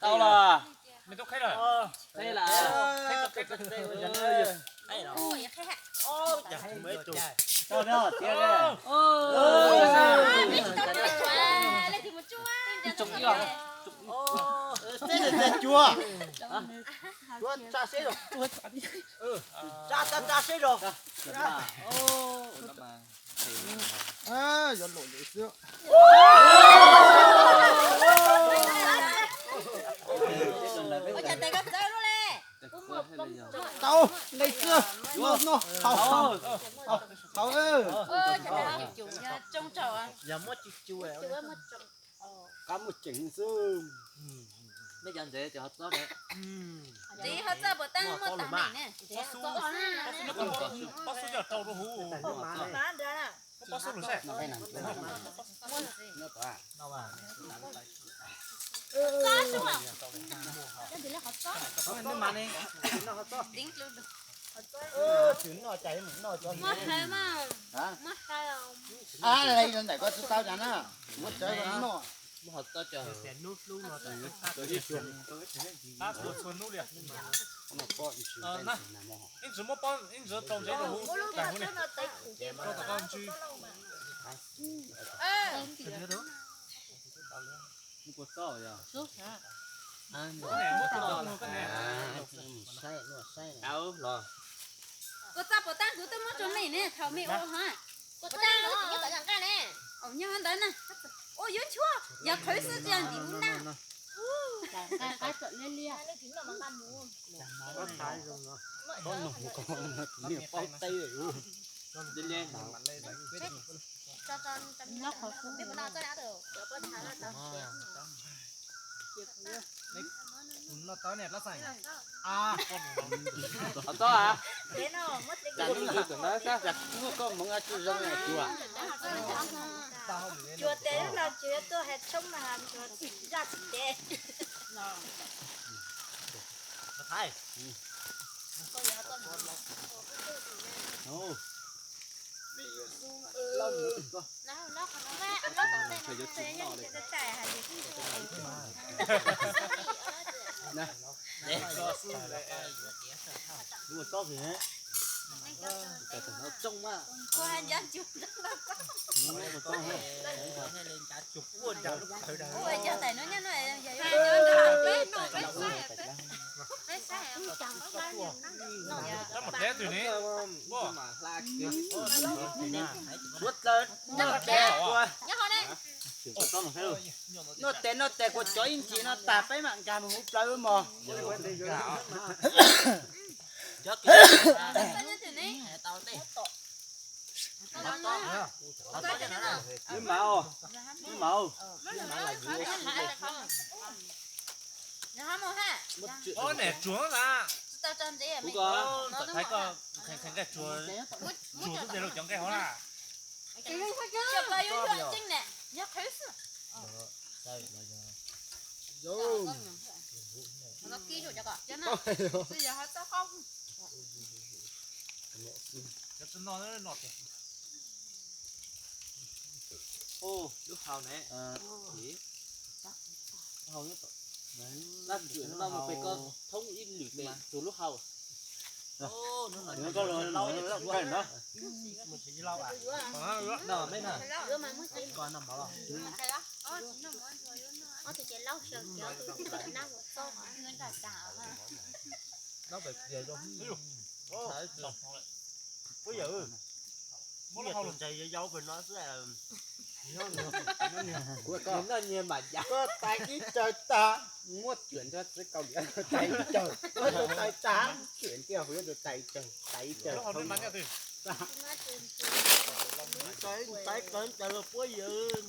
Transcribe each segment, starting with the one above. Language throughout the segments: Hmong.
Tau los, tau los. Qheb lawm. Tau no, tiag. Ib tsoom ib os. Teb teb cuab. Cuab tsa seb los. Tsa tsa tsa seb los. Yuav luam yus xwb. Tau, nqe xwb. No, no, haus, haus, haus. Qab muaj ceem xwb. Neb cov ntsev ces ho txob. Ntev ho txob puas tab muaj tag neeg ne. Pob xub coj rau rau huv. Pob xub lus seb. Muab hawv mas, muab hawv os. Ntawm koj tsis tau cas na, muab tsawv noj. Ib ntsis muab pob, ib ntsis rau ntsev rau huv, rau tom koj ntsw. Kuv txaj puas tab kuv twb muab rau mej ne, thaum mej ua hov. Kuv tab nqa ne. Au, nyob ntawd na. Ua yuav nchuav, yog qhwv xwb tsis yog ntim hub ntaj. Qhov txob a, cas lub ntawd txawm hnov sab sab muaj koj hmoov tsis zoo na cuag. Cuag tes lub no tsis yuav tuaj hais tshoob no has, zaj tsis tes. Noj tes noj tes kuv cov ib ntsis no tas peb mam nkag mus huv plawv mog. Niam tsuag na, kuv kom thaiv koj kheev kheev nqaij tsuag, tsuag xwb tes los cov nqaij hauv na. Lub hau ne, laj tsuam no mus pem koj thoob ib lwm pem tsuag lub hau. Puab yawm, muab lub hau los ntsaig yau yau pem no xwb. Noj nyias mam yav. Koj tais ib cawg tag, muab cuam nrog txiv kaus liam tais cawg, tais tag, cuam ntiag huv tus tais cawg, tais cawg. Tais kawg ntawd los puab yawm.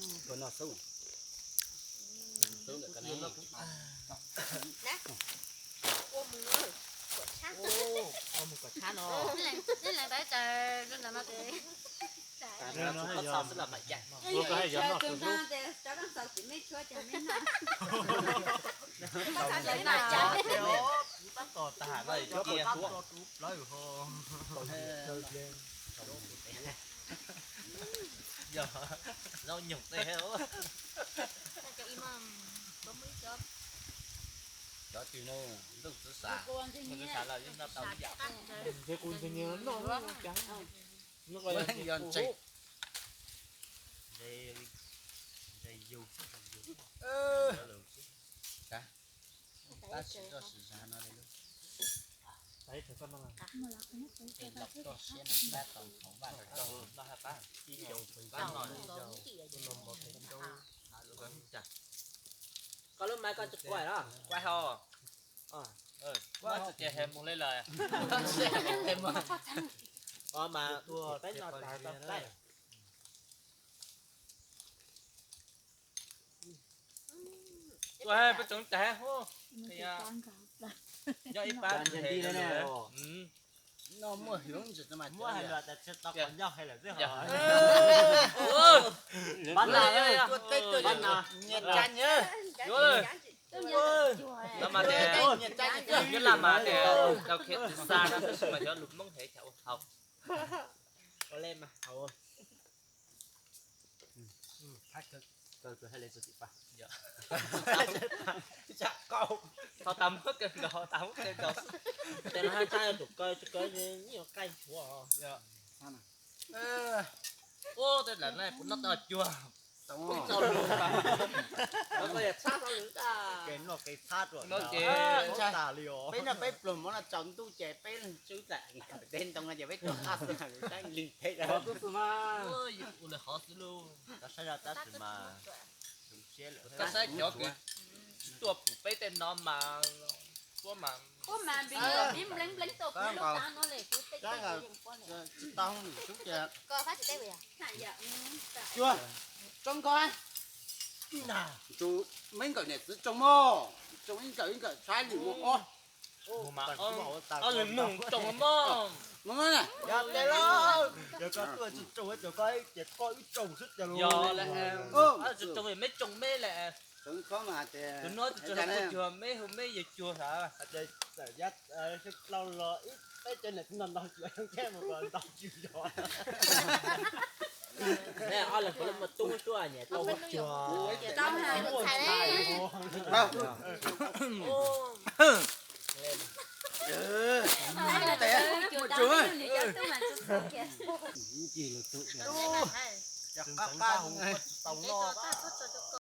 Tos tag no cov cia plawv ho. Yog zaub nyuj tej. Cov twg no, ntuj txwv xav, ntuj txwv xav los yeej noj tau ib yam. Ntshe kuv ntshe nyias noj no. Yog ntses. Tab sis txoj siv zag no li lub, tej laus txoj siab no tab tom thaum vaj tau. Koj lub maiv koj tsis quaj los? Quaj ho. Quaj tsis tias he mus li lawm. Mas peb no tas tau plaub. Ua peb tsoom tas hu. Nyob ib pab ntse di na. No muaj hwv ntsis mas muaj hais lus tas tsis tau qhov ncauj hais lawm xwb ho. Mas na, tuaj teb tuaj no nyias tsa nyias. No mas tias nyob Laj mas tias tau khiav tsis xa no tab sis mas yog lus Hmoob hev cas ua thaum. Ua le mas haus. Kaw kawg hais li tus tim pab. Ho tas muab kaw nkaus, ho tas muab kaw nkaus xwb. Ces no haj tshaj tus kaw tsis kaw yeej yuav qaij nchuav. Ua tej lawm ne kuv noj tau cuag. Kev noj kev txhab rau no ces tas li os. Peb noj peb pluag mov no tsaus ntuj ces peb leeg tswb tawm nkawm tej ntoo no ces peb rov qab xwb saib lig thiab. Ua li hov xwb lauj. Koj saib zaj tab sis mas, koj saib cov kws tuaj pum peb tej no mas, tuaj mas tsis tau, tsoob koj, tus me nkawm niam txiv tsoo mog, tsoo ib nkawm ib nkawm tshaib li mus ob. Mus mas ob lwm nug tsoo mog. Yog tias lauj, yog koj tuaj tsis tsoo ces koj, ces koj wb tsoo xwb ces lauj. Yog lawm, tsis tsoo meb tsoo meb lawm. Tus no tsis tsoo kuj cuag meb hu meb yawg cuag sav. Hais tias txawm yab laus los ib peb cov niam txiv no ntaus cuag yog ntsej muag los ntaus cuag yog. Ob leeg puav leej muaj tub suab nyiam tau cuag. Qab qab hu tsis tau noj.